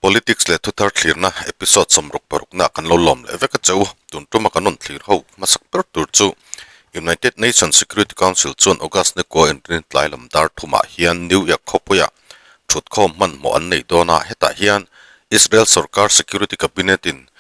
Politics leh thuthar thlirna episode 66 na kan lo lawm leh vek a che u. Tun tuma kan rawn thlir ho hmasak ber tur chu United Nations Security Council chuan August ni kua inrin tlai lam dar thumah hian New York khawpuiah thutkhawm hmanhmawh an nei dawn a, hetah hian Israel sorkar Security Cabinet in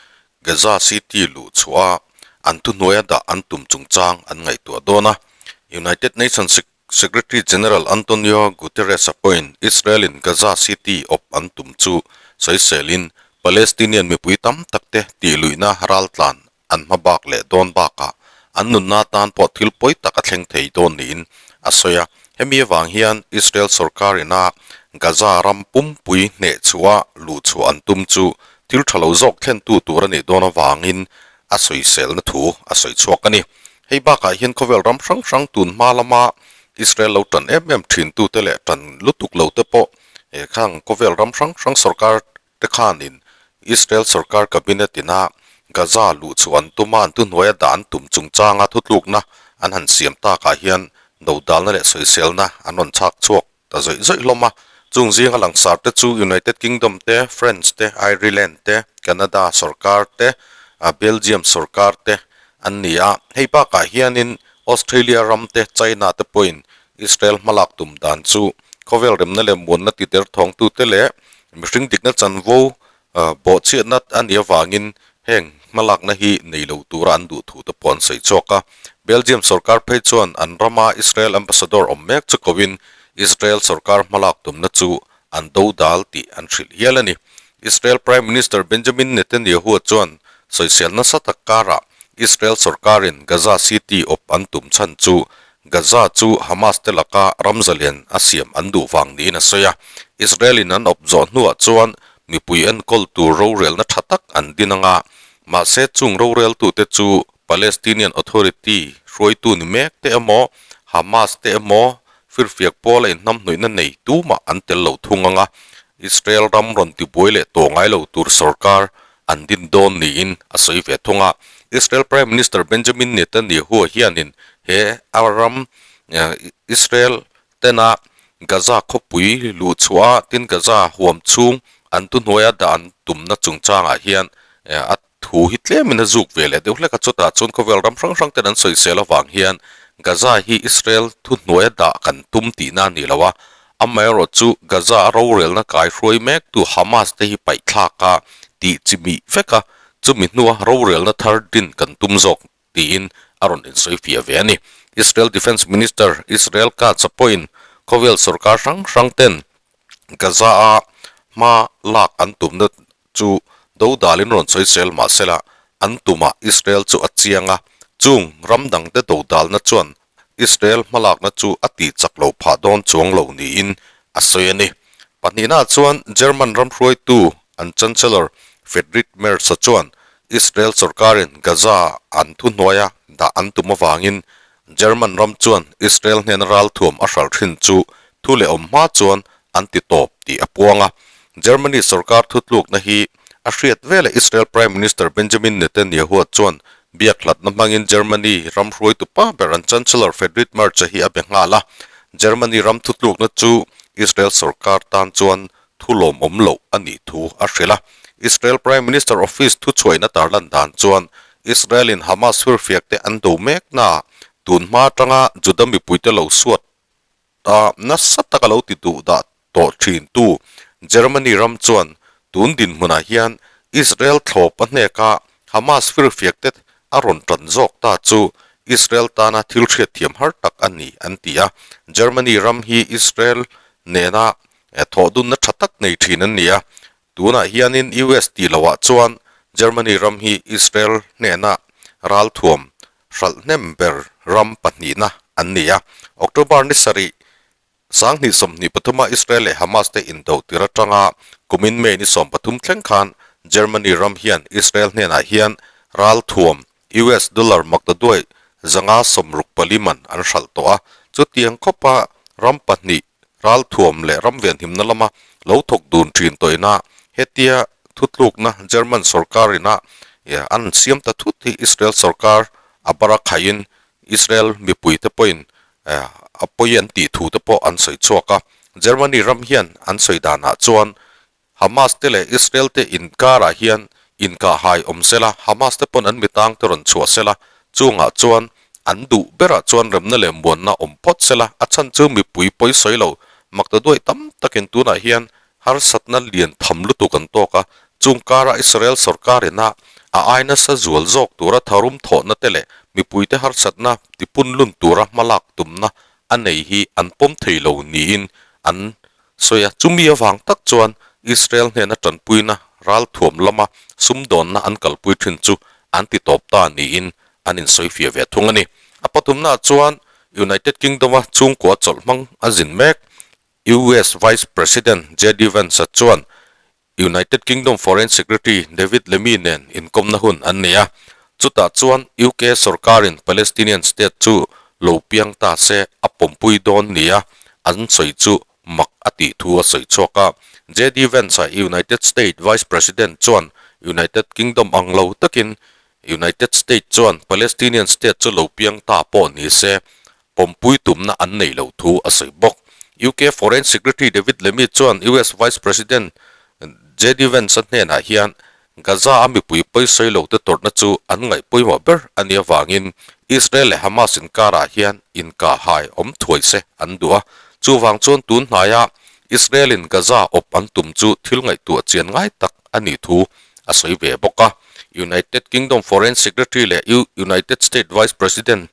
Gaza City luh chhuah a an thuhnuaia dah an tum chungchang an ngaihtuah dawn a. United Nations Secretary General Antonio Guterres-a pawhin Israel-in Gaza City awp an tum chu sawiselin Palestinian mipui tam takte tihluihna raltlan an hma bak leh dawn bakah an nunna tan pawh thil pawi tak a thleng thei dawn niin a sawi a. Hemi avang hian Israel sorkarina Gaza ram pumpui hnehchhuah luhchhuah an tum chu thil tha lo zawk thlentu tur a nih dawn avangin a sawiselna thu a sawi chhuak a ni. Hei bakah hian khawvel ram hrang hrang tun hma lama Israel lo tan em em thintute leh tan lutuk lo te pawh he khang khawvel ram hrang hrang sorkar te khanin Israel sorkar cabinet ina Gaza luh chu an tum a, an thuhnuaia dah an tum chungchanga thutlukna an han siam takah hian dodalna leh sawiselna an rawn chhak chhuak ta zawih zawih hlawm a, chung zinga langsar te chu United Kingdom te, France te, Ireland te, Canada sorkar te, Belgium sorkar te an ni a. Hei bakah hianin Australia ram te, China te pawhin Israel hmalak tum dan chu khawvel remna leh muanna ti der thawngtute leh mihring dikna chanvo bawhchhiatna a nih avangin heng hmalakna hi nei lo tura an duh thu te pawh an sawi chhuak a. Belgium sorkar phei chuan an rama Israel ambassador awm mek chu koin Israel sorkar hmalak tumna chu an do dal tih an hrilh hial a ni. Israel Prime Minister Benjamin Netanyahu chuan sawisel nasa tak karah Israel sorkarin Gaza City awp an tum chhan chu Gaza chu Hamas te laka ram zalian a siam an duh vang niin a sawi a. Israel in an awp zawh hnuah chuan mipui enkawl tur rorelna tha tak an din anga, mahse chung roreltute chu Palestinian Authority hruaitu ni mek te emaw, Hamas te emaw firfiak pawla inhnamhnuihna nei tumah an tel lo thung anga, Israel ram rawn tibuai leh tawh ngai lo tur sorkar an din dawn niin a sawi ve thung a. Israel Prime Minister Benjamin Netanyahu hianin he a ram Israel tena Gaza khawpui luh chhuah a, tin Gaza huam chhung an thuhnuaia dah an tumna chungchangah hian a thu hi tlemin a zuk ve leh deuh hlek a, chutah chuan khawvel ram hrang hrang ten an sawisel avang hian Gaza hi Israel thuhnuaia dah kan tum tihna a ni lo a, amaherawhchu Gaza a rorelna kaihruai mektu Hamas te hi paihthlak a tih chi mih vek a, chumi hnua rorelna thar din kan tum zawk tiin a rawn insawi fiah ve a ni. Israel Defence Minister Israel Katz-a pawhin khawvel sorkar hrang hrang ten Gaza-a hma lak an tumna chu dodalin rawn sawi sel mah sela an tumah Israel chu a chiang a, chung ram dangte dodalna chuan Israel hmalakna chu a tih chak lo phah dawn chuang lo niin a sawi a ni. Pahnihnaah chuan German ram hruaitu an Chancellor Friedrich Merz-a chuan Israel sorkarin Gaza an thuhnuaia dah an tum avangin German ram chuan Israel hnena ralthuam a hralh thin chu thu leh awm hma chuan an ti tawp tih a puang a. Germany sorkar thutlukna hi a hriat veleh Israel Prime Minister Benjamin Netanyahu chuan biak hlatna hmangin Germany ram hruaitu pa ber an Chancellor Friedrich Merz-a hi a be nghal a. Germany ram thutlukna chu Israel sorkar tan chuan thu lawmawm loh a nih thu a hrilh a. Israel Prime Minister Office thuchhuaina tarlan dan chuan Israel-in Hamas firfiakte an do mek naah tun hma atanga Juda mipuite lo suat a nasa taka lo ti duh dah tawh thintu Germany ram chuan tun dinhmunah hian Israel thlawp a hnek a, Hamas firfiakte a rawn tan zawk ta chu Israel tana thil hriatthiam har tak a ni an ti a. Germany ram hi Israel nena Thawh dunna tha tak nei thin an ni a, tunah hianin US tih loah chuan Germany ram hi Israel hnena ralthuam hralh hnem ber ram pahnihna an ni a. October ni sarih, 2023 a Israel leh Hamas te indo tir atanga kumin May ni 13 thleng khan Germany ram hian Israel hnenah hian ralthuam US dollar maktaduai 564 man an hralh tawh a, chutiang khawpa ram pahnih Ralthuam leh ram venhimna lama lo thawk dun thin tawina hetia thutlukna German sorkarina an siam ta thut hi Israel sorkar a bara khaihin Israel mipuite pawhin a pawi an tih thu te pawh an sawi chhuak a. Germany ram hian an sawi danah chuan. Hamas te leh Israel te inkarah hian inkahhai awm sela, Hamas te pawn an mitang te rawn chhuah sela, chungah chuan an duh berah chuan remna leh muanna awm phawt sela, a chhan chu mipui pawi sawi lo makta duai tam takin tunah hian harsatna lian tham lutuk an tawk a, chung kara Israel sorkar ina a ai nasa zual zawk tura tharum thawhna te leh mipuite harsatna tipunlun tura hmalak tumna a nei hi an pawm thei lo niin an sawi a. Chumi avang tak chuan Israel hnena tanpuina ralthuam lama sumdawnna an kalpui thin chu an ti tawp ta niin an insawifiah ve thung a ni. A pathumnaah chuan United Kingdom-a chhungkua chawlh hmang a zin mek US Vice President JD Vance-a chuan United Kingdom Foreign Secretary David Lammy nen inkawmna hun an nei a, chutah chuan UK sorkarin Palestinian state chu lo piang ta se a pawmpui dawn nia an sawi chu mak a tih thu a sawi chhuak a. JD Vance-a United States Vice President chuan United Kingdom ang lo takin United States chuan Palestinian state chu lo piang ta pawh ni se pawmpui tumna an neih loh thu a sawi bawk. UK Foreign Secretary David Lammy chuan US Vice President JD Vance-a hnenah hian Gaza-a mipui pawisawi lote tawrhna chu an ngaih pawimawh ber a nih avangin Israel leh Hamas inkarah hian inkahhai awm thuai se an duh a. Chuvang chuan tun hnaia Israel-in Gaza awp an tum chu thil ngaihtuah chian ngai tak a nih thu a sawi ve bawk a. United Kingdom Foreign Secretary leh United States Vice President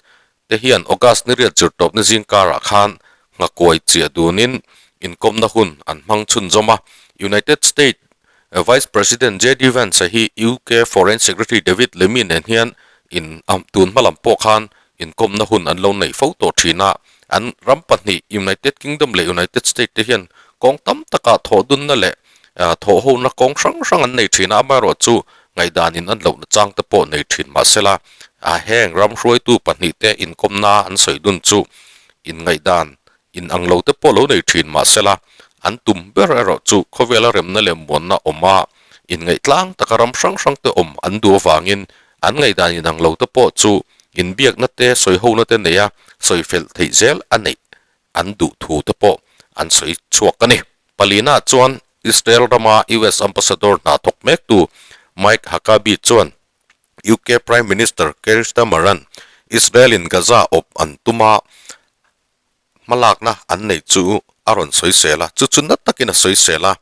te hian August ni riat zirtawpna zingkarah khan nghakuai chiah dunin inkawmna hun an hmang chhunzawm a. United States Vice President JD Vance-a hi UK Foreign Secretary David Lammy nen hian in tun hma lam pawh khan inkawmna hun an lo neih fo tawh thin a. An ram pahnih United Kingdom leh United States te hian kawng tam takah thawhdunna leh thawhhona kawng hrang hrang an nei thin a, amaherawhchu ngaihdanin an lohna chang te pawh nei thin mahsela heng ram hruaitu pahnih te inkawmna an sawi dun chu inngaihdan in ang lo te pawh lo nei thin mahsela an tum ber erawh chu khawvela remna leh muanna awm a inngaihtlang taka ram hrang hrang te awm an duh avangin an ngaihdan in ang lo te pawh chu inbiakna te sawihona te neia sawi fel theih zel a neih an duh thu te pawh an sawi chhuak a ni. Palina chuan Israel rama US Ambassador hna thawk mektu Mike Huckabee chuan UK Prime Minister Keir Starmer-a'n Israel-in Gaza awp an tuma hmalakna an neih chu a rawn sawisel a, chu chu na takin a sawisel a.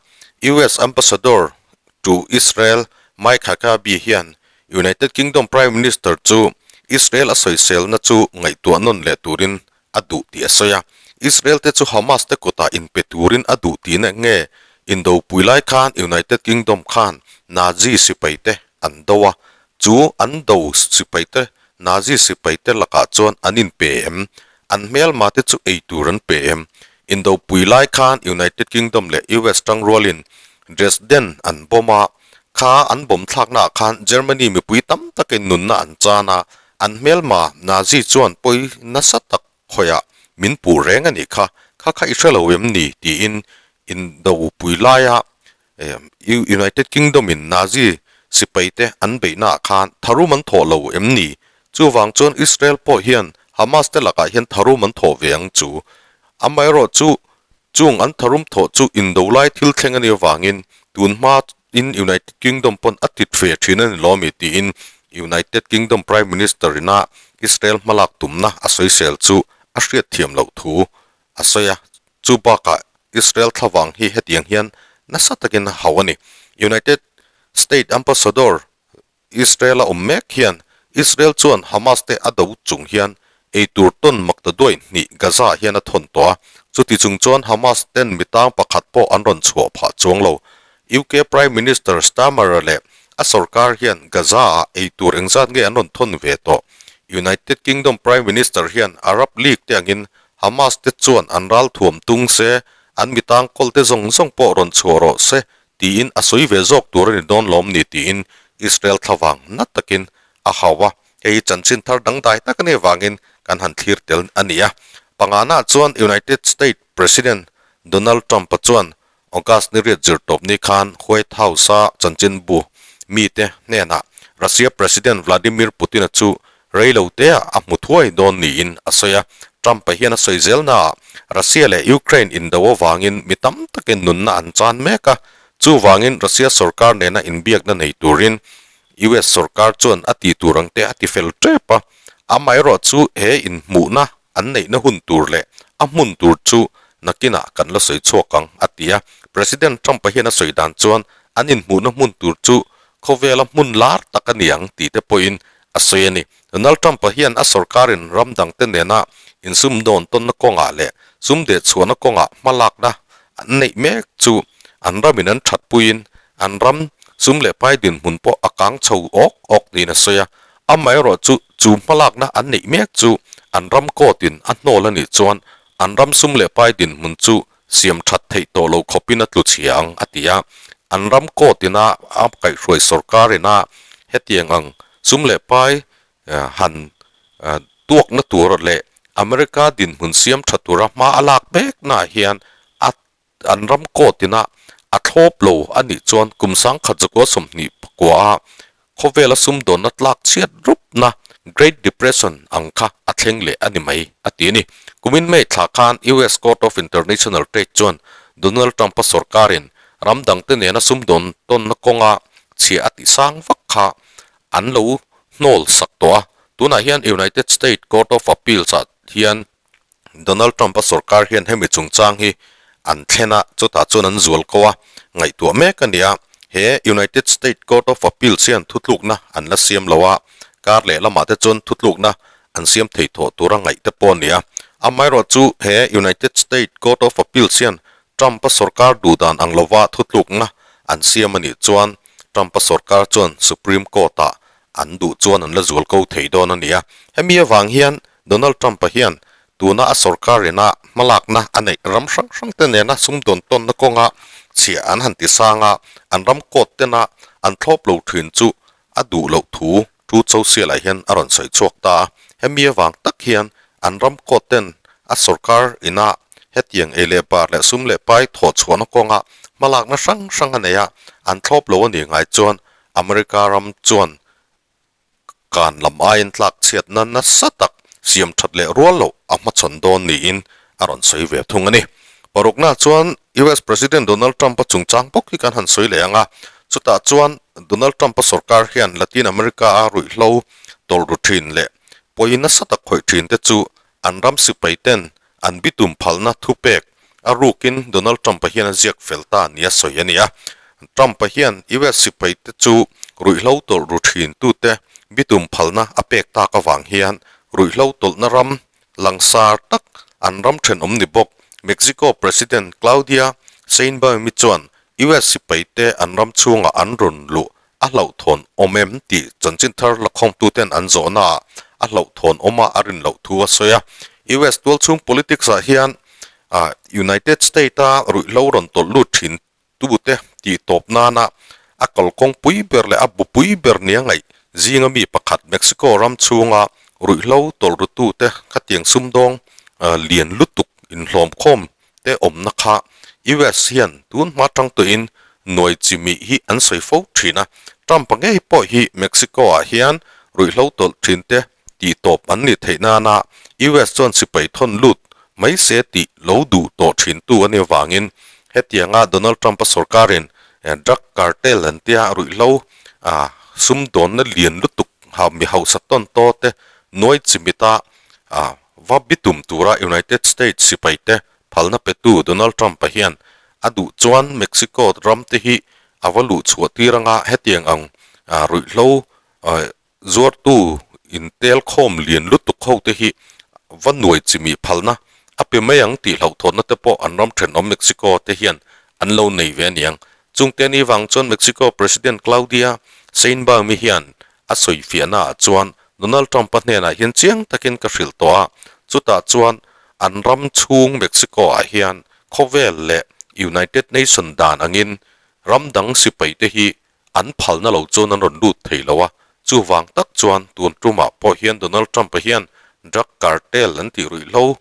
US Ambassador to Israel Mike Huckabee hian United Kingdom Prime Minister chu Israel a sawiselna chu ngaihtuah nawn leh turin a duh tih a sawi a. Israel te chu Hamas te kutah inpe turin a duh tihna nge indopui lai khan United Kingdom khan Nazi sipai te an do a, chu an do sipai te Nazi sipai te lakah chuan an inpe em? An hmelma te chu ei tur an pe em? Indopui lai khan United Kingdom leh US tangrualin Dresden an bomb a, kha an bomb thlaknaah khan Germany mipui tam takin nunna an chan a, An hmelma Nazi chuan pawi nasa tak khawiah min puh reng a nih kha, kha kha i hre lo em ni? tiin indopui laia United Kingdom in Nazi sipaite an beihnaah khan tharum an thawh lo em ni? Chuvang chuan Israel pawh hian Hamas te lakah hian tharum an thawh ve ang chu. Amaherawhchu Chung an tharum thawh chu indo lai thil thleng a nih avangin tun hma in United Kingdom pawn a tit ve thin a ni lo ami tiin United Kingdom Prime Minister ina Israel hmalak tumna a sawisel chu a hriatthiam loh thu a sawi a. Chu bakah Israel thlavang hi hetiang hian nasa takin a hau a ni. United State Ambassador Israel a awm mek hian Israel chuan Hamas te a do chung hian eitur tawn makta duai hnih Gaza ah hian a thawn tawh a, chuti chung chuan Hamas ten mi tang pakhat pawh an rawn chhuah phah chuang lo. UK Prime Minister Starmer-a leh a sorkar hian Gaza ah eitur engzat nge an rawn thawn ve tawh? United Kingdom Prime Minister hian Arab League te angin Hamas te chuan an ralthuam tung se, an mi tang kawl te zawng zawng pawh rawn chhuah rawh se tiin a sawi ve zawk tur a ni dawn lawm ni tiin Israel thlavang na takin a hau a, hei hi chanchin thar dangdai tak a nih avangin kan han thlir tel a ni a. Pangana chuan United States President Donald Trump-a chuan August ni riat zirtawp ni khan White House-a chanchinbu mite hnenah Russia President Vladimir Putin-a chu Reilotea a hmu thuai dawn niin a sawi a. Trump-a hian a sawi zelnaah Russia leh Ukraine indo avangin mi tam takin nunna an chan mek a. Chuvangin Russia sorkar nena inbiakna nei turin US sorkar chuan a ti tur ang te a ti fel tep a, amaherawh chu he inhmuhna an neihna hun tur leh a hmun tur chu nakinah kan la sawi chhuak ang, a ti a. President Trump-a hian a sawi dan chuan an inhmuhna hmun tur chu khawvela hmun lar tak a ni ang tih te pawhin a sawi a ni. Donald Trump-a hian a sorkarin ram dangte nena insumdawn tawnna kawngah leh sum dehchhuahna kawngah hmalakna an neih mek chu an ramin an thatpuiin an ram sum leh pai dinhmun pawh a kang chho awk awk niin a sawi a. Amaherawh chu chu hmalakna an neih mek chu an ram court-in a hnawl a nih chuan an ram sum leh pai dinhmun chu siam that theih tawh lo khawpin a tlu chhia ang a ti a. An ram court ina a kaihhruai sorkar ina hetiang ang sum leh pai han tuakna tur leh America dinhmun siam tha tura hma a lak meknaah hian a an ram court ina a thlawp lo a nih chuan kum sangkhat zakua 24 a Khawvela sumdawnna tlak chhiat rupna Great Depression ang kha a thleng leh a ni mai, a ti a ni. Kumin May thla khan US Court of International Trade chuan Donald Trump-a sorkarin ram dangte nena sumdawn tawnna kawnga chhia a tih sang vak kha an lo hnawl sak tawh a. Tunah hian United States Court of Appeals-ah hian Donald Trump-a sorkar hian hemi chungchang hi an thlen a, chutah chuan an zual ko a, ngaihtuah mek a ni a. He United States Court of Appeals hian thutlukna an la siam lo a, kar leh lamah te chuan thutlukna an siam thei thawh tura ngaih te pawh a ni a. Amaherawh chu he United States Court of Appeals hian Trump-a sorkar duhdan ang lova thutlukna an siam a nih chuan Trump-a sorkar chuan Supreme Court-ah an duh chuan an la zual ko thei dawn a ni a. Hemi avang hian Donald Trump-a hian tuna a sorkar ina hmalakna a neih ram hrang hrang te nena sumdawn tawnna kawnga chhia an han ti sang a, an ram court tena an thlawp lo thin chu a duh loh thu Truth Social-ah hian a rawn sawi chhuak ta a. Hemi avang tak hian an ram court ten a sorkar ina hetiang ei leh bar leh sum leh pai thawh chhuahna kawnga hmalakna hrang hrang a nei a, an thlawp lo a nih ngai chuan America ram chuan kan lam aiin tlak chhiatna nasa tak siam that leh rual loh a hmachhawn dawn niin a rawn sawi ve thung a ni. Parukna chuan US President Donald Trump-a chungchang bawk hi kan han sawi leh ang a, chutah chuan Donald Trump-a sorkar hian Latin America-a ruihhlo tawlh ru thin leh pawi nasa tak khawih thin te chu an ram sipai ten an bitum phalna thupek a rukin Donald Trump-a hian a ziak fel ta nia sawi a ni a. Trump-a hian US sipai te chu ruihhlo tawlh ru thin tute bitum phalna a pek tak avang hian ruihhlo tawlhna ram langsar tak an ram thenawm ni bawk Mexico President Claudia Sheinbaum-i chuan US sipai te an ram chhungah an rawn luh a hlauhthawn awm em tih chanchin thar lakhawmtuten an zawhnaah a hlauhthawn awma a rin loh thu a sawi a. US tualchhung politics ah hian United State-a ruihhlo rawn tawlh lut thin tute tih tawp nana a kalkawng pui ber leh a bupui ber nia ngaih zinga mi pakhat Mexico ram chhunga ruihhlo tawlh rutute khatiang sumdawng lian lutuk inhlawmkhawm te awmna kha US hian tun hma tang tawhin nuai chi mih hi an sawi fo thin a, Trump-a ngei pawh hi Mexico-ah hian ruihhlo tawlh thin te tih tawp an nih theih nana US chuan sipai thawn lut mai se tih lo duh tawh thin tu a nih avangin hetianga Donald Trump-a sorkarin drug cartel an tia ruihhlo sumdawnna lian lutuk mi hausa tawn taw te nuai chi mita Va bitum tura United States sipaite phalna petu Donald Trump-a hian a duh chuan Mexico ram te hi a va luh chhuah tir anga hetiang ang ruihhlo zuartu intel khawm lian lutuk ho te hi va nuai chimih phalna a pe mai ang tih hlauhthawnna te pawh an ram thenawm Mexico te hian an lo nei ve aniang. Chungte ni vang chuan Mexico President Claudia Sheinbaum-i hian A sawifiahnaah chuan Donald Trump-a hnenah hian chiang takin ka hrilh tawh a, chutah chuan an ram chhung Mexico-ah hian khawvel leh United Nation dan angin ram dang sipaite hi an phalna lo chuan an rawn lut thei lo a, chuvang tak chuan tun tumah pawh hian Donald Trump-a hian drug cartel an tih ruihhlo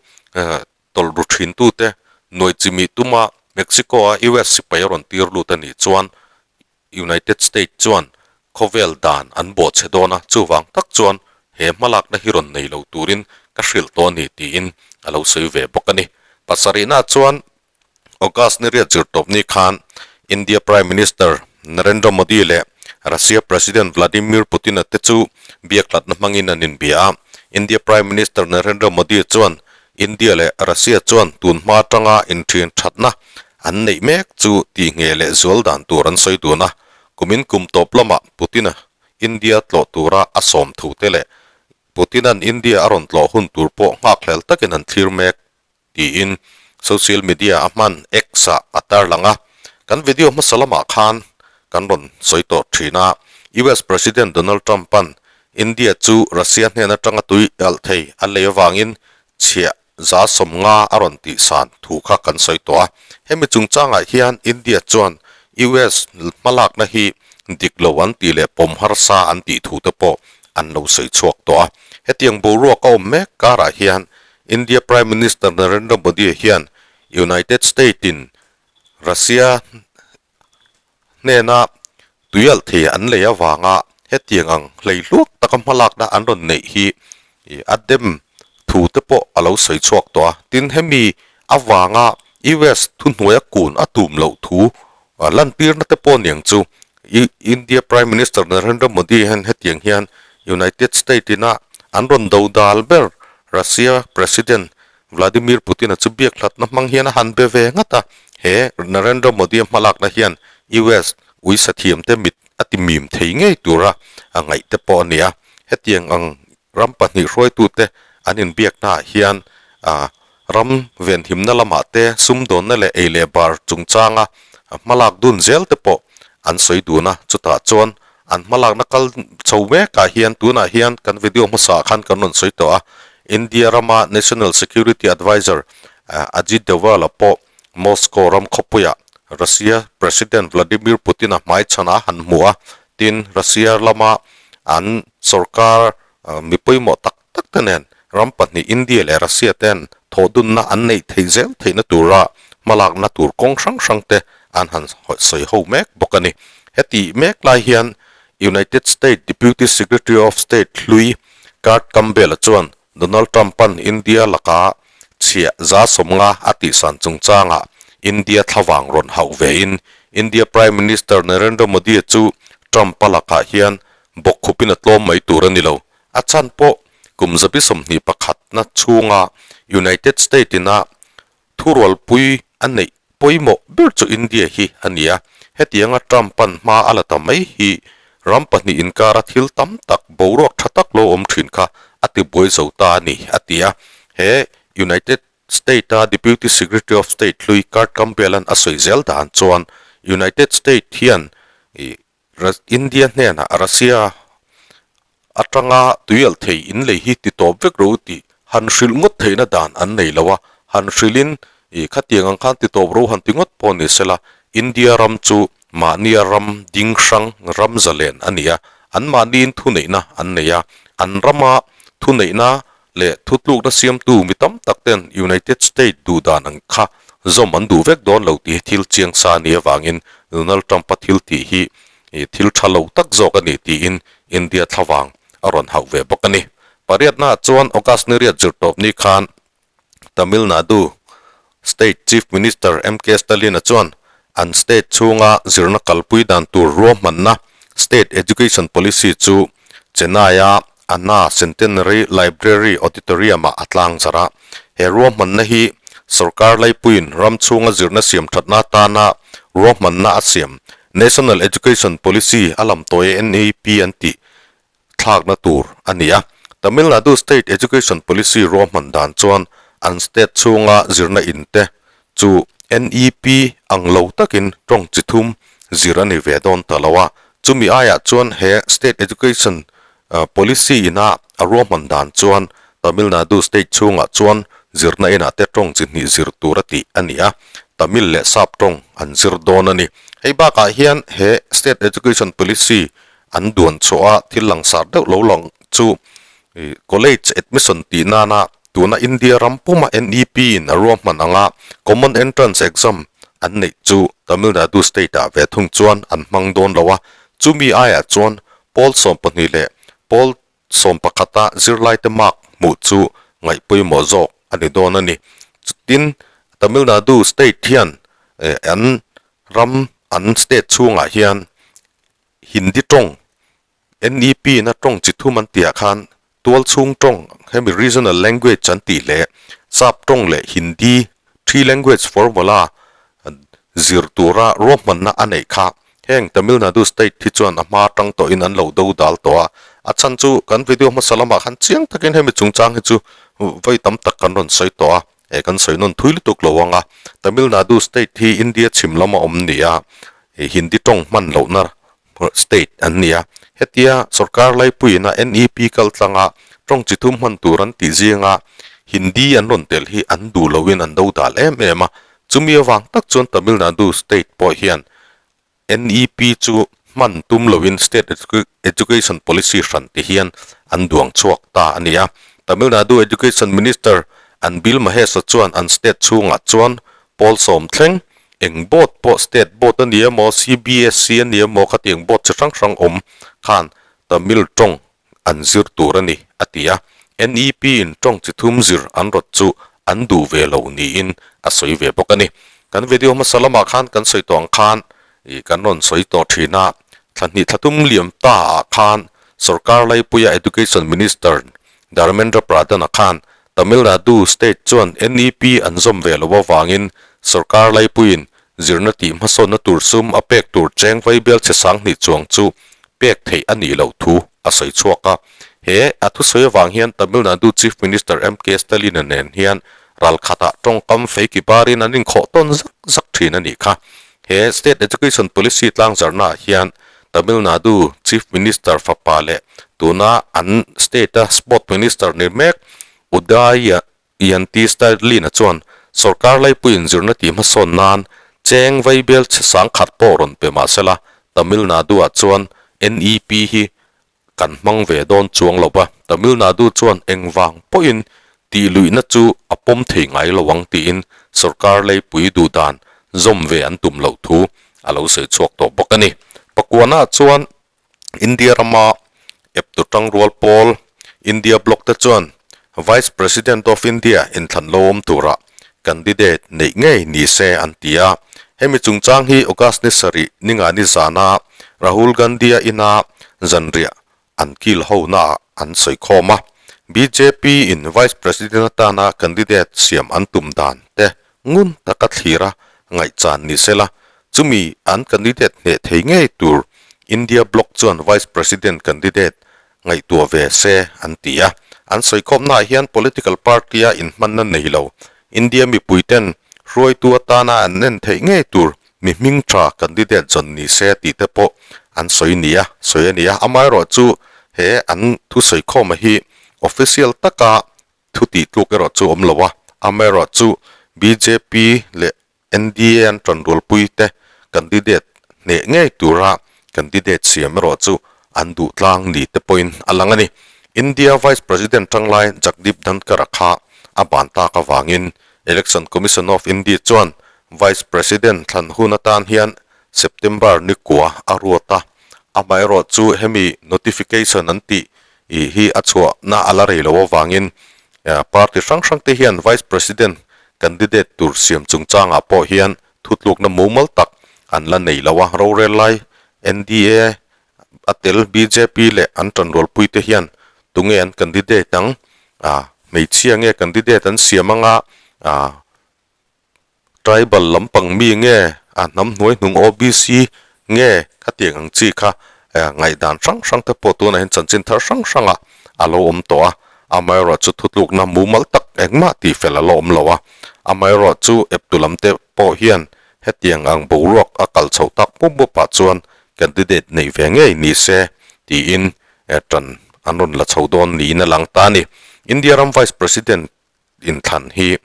tawlh ru thintute nuai chimih tuma Mexico-a US sipai a rawn tir lut a nih chuan United States chuan khawvel dan an bawh chhe dawn a, chuvang tak chuan he hmalakna hi rawn nei lo turin ka hrilh tawh a ni tiin a lo sawi ve bawk a ni. Pasarihna chuan August ni riat zirtawpni khan India Prime Minister Narendra Modi leh Russia President Vladimir Putin-a te chu biakhlatna hmangin an inbia a. India Prime Minister Narendra Modi chuan India leh Russia chuan tun hma atanga inthian thatna an neih mek chu tihnge leh zual dan tur an sawi dun a. Kumin kum tawp lamah Putin-a India tlawh tura a sawm thu te leh Putin-a'n India a rawn tlawh hun tur pawh nghakhlel takin an thlir mek tiin social media a hman X-ah a tarlang a. Kan video hmasa lamah khan kan rawn sawi tawh thin a, US President Donald Trump-a'n India chu Russia hnen atanga tui alh thei a lei avangin chhiah 50% a rawn tihsan thu kha kan sawi tawh a. Hemi chungchangah hian India chuan US hmalakna hi dik lo an tih leh pawm harsa an tih thu te pawh an lo sawi chhuak tawh a. Hetiang boruak a awm mek karah hian India Prime Minister Narendra Modi hian United State-in Russia hnena tuialh thei an lei avanga hetiang ang hleihluak taka hmalakna an rawn neih hi a dem thu te pawh a lo sawi chhuak tawh a. Tin, hemi avanga US thuhnuaia kun a tum loh thu lantirna te pawh niang chu India Prime Minister Narendra Modi hian hetiang hian United State-ina an rawn do dal ber Russia President Vladimir Putin-a chu biakhlatna hmang hian a han be ve ngat a, he Narendra Modi-a hmalakna hian US uisa thiamte mit a ti mim thei ngei tura a ngaih te pawh a ni a. Hetiang ang ram pahnih hruaitute an inbiaknaah hian ram venhimna lamah te sumdawnna leh ei leh bar chungchanga hmalak dun zel te pawh an sawi dun a, chutah chuan An hmalakna kal chho mekah hian tunah hian kan video hmasa ah khan kan rawn sawi tawh a, India rama National Security Adviser Ajit Doval-a pawh Moscow ram khawpuiah Russia President Vladimir Putin-a hmaichhan a han hmu a, tin Russia lama an sorkar mi pawimawh tak tak te nen ram pahnih India leh Russia ten thawhdunna an neih theih zel theihna tura hmalakna tur kawng hrang hrang te an han sawi ho mek bawk a ni. Heti mek lai hian United States Deputy Secretary of State hlui Kurt Campbell-a chuan Donald Trump-a'n India laka chhiah 50% a tihsan chungchangah India thlavang rawn hauh vein India Prime Minister Narendra Modi-a chu Trump-a lakah hian bawkkhupin a tlawm mai tur a ni lo. A chhan pawh kum 21na chhunga United State-ina thurualpui a neih pawimawh ber chu India hi a ni a. Hetianga Trump-a'n hma a la ta mai hi ram pahnih inkara thil tam tak boruak tha tak lo awm thin kha a tibuai zo ta a ni, a ti a. He United State-a Deputy Secretary of State hlui Kurt Campbell-a'n a sawi zel dan chuan United State hian India hnenah Russia atanga tuialh thei in lei hi ti tawp vek ro tih han hrilh ngawt theihna dan an nei lo a, han hrilhin ih khatiang ang khan ti tawp ro han ti ngawt pawh ni sela India ram chu mahnia ram ding hrang ram zalen a ni a, an mahniin thuneihna an nei a, an rama thuneihna leh thutlukna siamtu mi tam tak ten United State duh dan ang kha zawm an duh vek dawn lo tih hi thil chiang sa a nih avangin Donald Trump-a thil tih hi thil tha lo tak zawk a ni tiin India thlavang a rawn hauh ve bawk a ni. Pariatnaah chuan August ni riat zirtawp ni khan Tamil Nadu State Chief Minister MK Stalin-a chuan an state chhunga zirna kalpui dan tur ruahmanna State Education Policy chu Chennai-a Anna Centenary Library Auditorium-ah a tlang zarh a. He ruahmanna hi sorkar laipuiin ram chhunga zirna siam thatna atana ruahmanna a siam National Education Policy a lam tawi NEP an tih thlakna tur a ni a. Tamil Nadu State Education Policy ruahman dan chuan an state chhunga zirna in te chu NEP ang lo takin tawng chi thum zir a ni ve dawn ta lo a. Chumi aiah chuan he State Education Policy ina a ruahman dan chuan Tamil Nadu state chhungah chuan zirna inah te tawng chi hnih zir tur a tih a ni a, Tamil leh Sap tawng an zir dawn a ni. Hei bakah hian he State Education Policy An duan chhuah a thil langsar deuh lo lang chu college admission tih nana tuna India ram puma NEP in a ruahman anga common entrance exam an neih chu Tamil Nadu state ah ve thung chuan an hmang dawn lo a, chumi aiah chuan pawl 12 leh pawl 11 a zirlaite mark hmuh chu ngaih pawimawh zawk a ni dawn a ni. Chutin Tamil Nadu state hian an ram. an state chhungah hian Hindi tawng NEP na tawng chi thum an tihah khan tual chhung tawng hemi regional language an tih leh sap tawng leh Hindi three language formula zir tura ruahmanna a neih kha heng Tamil Nadu state hi chuan a hma atang tawhin an lo do dal tawh a. A chhan chu kan video hmasa lamah khan chiang takin hemi chungchang hi chu vawi tam tak kan rawn sawi tawh a, eh kan sawi nawn thui lutuk lo ang a. Tamil Nadu state hi India chhim lama awm ni a, Hindi tawng hman lohna state an ni a. Hetia sorkar laipuiin a NEP kal tlanga tawng chi thum hman tur an tih zinga Hindi an rawn tel hi an duh loin an do dal em em a. Chumi avang tak chuan Tamil Nadu state pawh hian NEP chu hman tum loin State Education Policy hran ti hian an duang chhuak ta a ni a. Tamil Nadu Education Minister Anbil Mahesh-a chuan an state chhungah chuan pawl sawm thleng eng board pawh state board a ni emaw CBSE a ni emaw khatiang board chi hrang hrang awm khan Tamil tawng an zir tur a ni a ti a. NEP in tawng chi thum zir an rawt chu an duh ve lo niin a sawi ve bawk a ni. Kan video hmasa lamah khan kan sawi tawh ang khan ih kan rawn sawi tawh thin a, thla hnih thla tum liam ta ah khan sorkar laipuia Education Minister Dharmendra Pradhan-a khan Tamil Nadu state chuan NEP an zawm ve loh avangin sorkar laipuiin zirna tih hmasawnna tur sum a pek tur cheng vaibel chhe sanghnih chuang chu pek theih a nih loh thu a sawi chhuak a. He a thusawi avang hian Tamil Nadu Chief Minister MK Stalin-a nen hian ral khatah tawngkam fei ki barin an inkhawh tawn zak zak thin a nih kha. He State Education Policy tlangzarnaah hian Tamil Nadu Chief Minister fapa leh tuna an state-a Sport Minister ni mek Udayanti Stalin-a chuan sorkar laipuiin zirna tih hmasawn nan cheng vaibel chhe sangkhat pawh rawn pe mah sela Tamil Nadu-ah chuan NEP hi kan hmang ve dawn chuang lo va, Tamil Nadu chuan engvang pawhin tih luihna chu a pawm thei ngai lo ang tiin sorkar leipui duh dan zawm ve an tum loh thu a lo sawi chhuak tawh bawk a ni. Pakuana chuan India rama eptu tangrual pawl India Bloc te chuan Vice President of India inthlan lo awm tura candidate neih ngei ni se an ti a. Hemi chungchang hi August ni sarih ninga ni zana Rahul Gandhi-a ina zanriah an kil honaah an sawi khawm a. Bjp in Vice President atana candidate siam an tum dan te ngun taka thlira ngaihchan ni sela, chumi an candidate hneh thei ngei tur India Bloc chuan Vice President candidate ngaihtuah ve se an ti a. An sawikhawmnaah hian political party-a inhmanna nei lo India mipuiten hruaitu atana an en theih ngei tur mi hming tha candidate zawn ni se tih te pawh an sawi ni a, sawi a ni a. Amaherawhchu he an thusawikhawma hi official taka thu tih tluk erawh chu awm lo a. Amaherawhchu bjp leh NDA an tanrualpui te candidate hneh ngei tura candidate siam erawh chu an duh tlang ni te pawhin a lang a ni. India Vice President tanglai Jagdeep Dhankhar-a kha a ban tak avangin Election Commission of India chuan Vice President thlan hun atan hian September ni kua a ruat a, amaherawh chu hemi notification an tih hi a chhuahna a la rei lo avangin Party hrang hrang te hian Vice President candidate tur siam chungchangah pawh hian thutlukna mumal tak an la nei lo a, rorel lai NDA a tel bjp leh an tanrualpui te hian tunge an candidate ang, hmeichhia nge candidate an siam anga Tribal lampang mi nge a hnam hnuai hnung OBC nge khatiang ang chi kha ngaihdan hrang hrang te pawh tunah hian chanchin thar hrang hrangah a lo awm tawh a, amaherawhchu thutlukna mumal tak engmah tih fel a la awm lo a, amaherawhchu eptu lam te pawh hian hetiang ang boruak a kal chhoh tak mup mup ah chuan candidate nei ve ngei ni se tiin tan an rawn la chho dawn niin a lang ta a ni. India ram Vice President Inthlan hi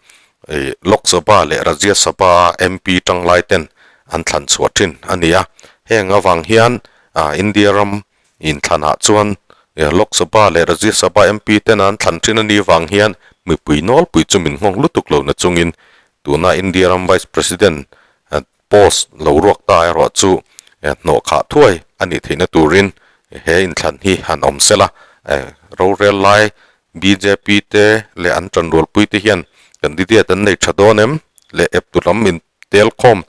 Lok Sabha leh Rajya Sabha a MP tanglai ten an thlan chhuah thin a ni a. Heng avang hian India ram inthlanah chuan Lok Sabha leh Rajya Sabha MP ten an thlan thin a nih vang hian mipui nawlpui chu min nghawng lutuk lo na chungin tuna India ram Vice President post lo ruak ta erawh chu hnawh khah thuai a nih theihna turin he inthlan hi han awm sela. Rorel lai bjp te leh an tanrualpui te hian candidate an nei tha dawn em? Leh eptu lam in tel khawm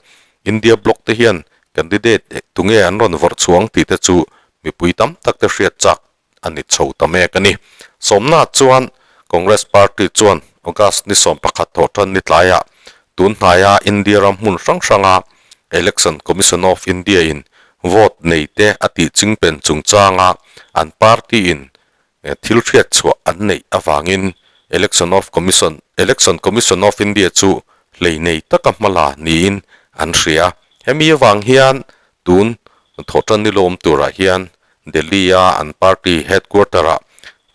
India bloc te hian Candidate tunge an rawn vawrh chhuang tih te chu mipui tam tak te hriat chak a ni chho ta mek a ni. Sawmna chuan Congress Party chuan August ni 11 thawh tan ni tlaiah tun hnaia India ram hmun hrang hranga Election Commission of India in vote nei te a tih chingpen chungchanga an party in thil hriat chhuah an neih avangin Election of Commission Election Commission of India chu hlei nei taka hmala niin an hria. Hemi avang hian tun thawhtan ni lawm turah hian Delhi-a an party headquarter-ah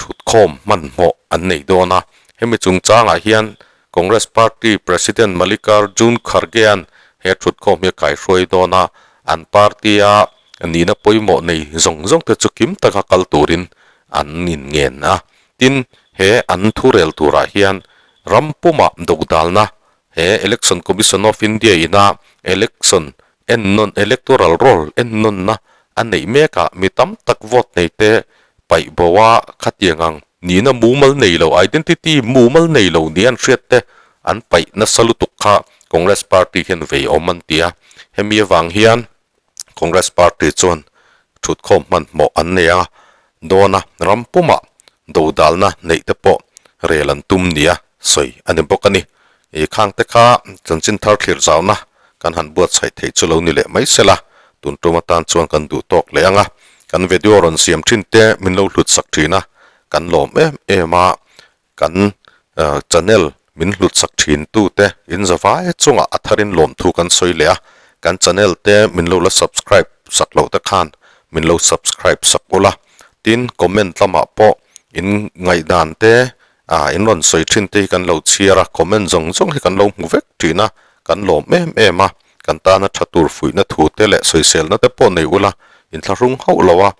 thutkhawm hmanhmawh an nei dawn a. Hemi chungchangah hian Congress Party President Mallikarjun Kharge-a'n he thutkhawm hi a kaihruai dawn a, an party-a nihna pawimawh nei zawng zawng te chu kim taka kal turin an inngen a. Tin, he an thurel turah hian ram pumah dodalna he Election Commission of India ina election ennawn electoral roll ennawnna a neih mekah mi tam tak vote nei te paih bo a khatiang ang nihna mumal nei lo identity mumal nei lo nia an hriat te an paih nasa lutuk kha Congress party hian vei awm an ti a, hemi avang hian Congress party chuan thutkhawm hmanhmawh an nei a, dawn a ram pumah dodalna neih te pawh rel an tum nia sawi a ni bawk a ni. I khang te kha chanchin thar thlir zauna kan han buatsaih theih chu lo ni leh mai sela, tun tum atan chuan kan duh tawk leh ang a, kan video rawn siam thin te min lo hlut sak thin a, kan lawm em em a, Kan channel min hlutsak thin tu te in zavai chungah a tharin lawmthu kan sawi leh a, kan channel te min lo la subscribe sak loh te khan min lo subscribe sak ula, tin comment lamah pawh in ngaihdan te in rawn sawi thin te hi kan lo chhiar a, comment zawng zawng hi kan lo hmu vek thin a, kan lawm em em a, kan tana tha tur fuihna thu te leh sawiselna te pawh nei ula inthlahrung hauh lo a.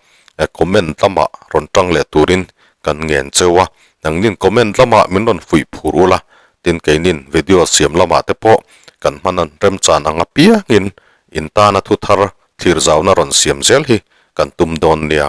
Comment lamah rawn tang leh turin kan ngen cheu a, nangnin comment lamah min rawn fuih phur ula, tin keinin video siam lamah te pawh kan hman an remchan ang apiangin in tana thu thar thlir zauna rawn siam zel hi kan tum dawn nia.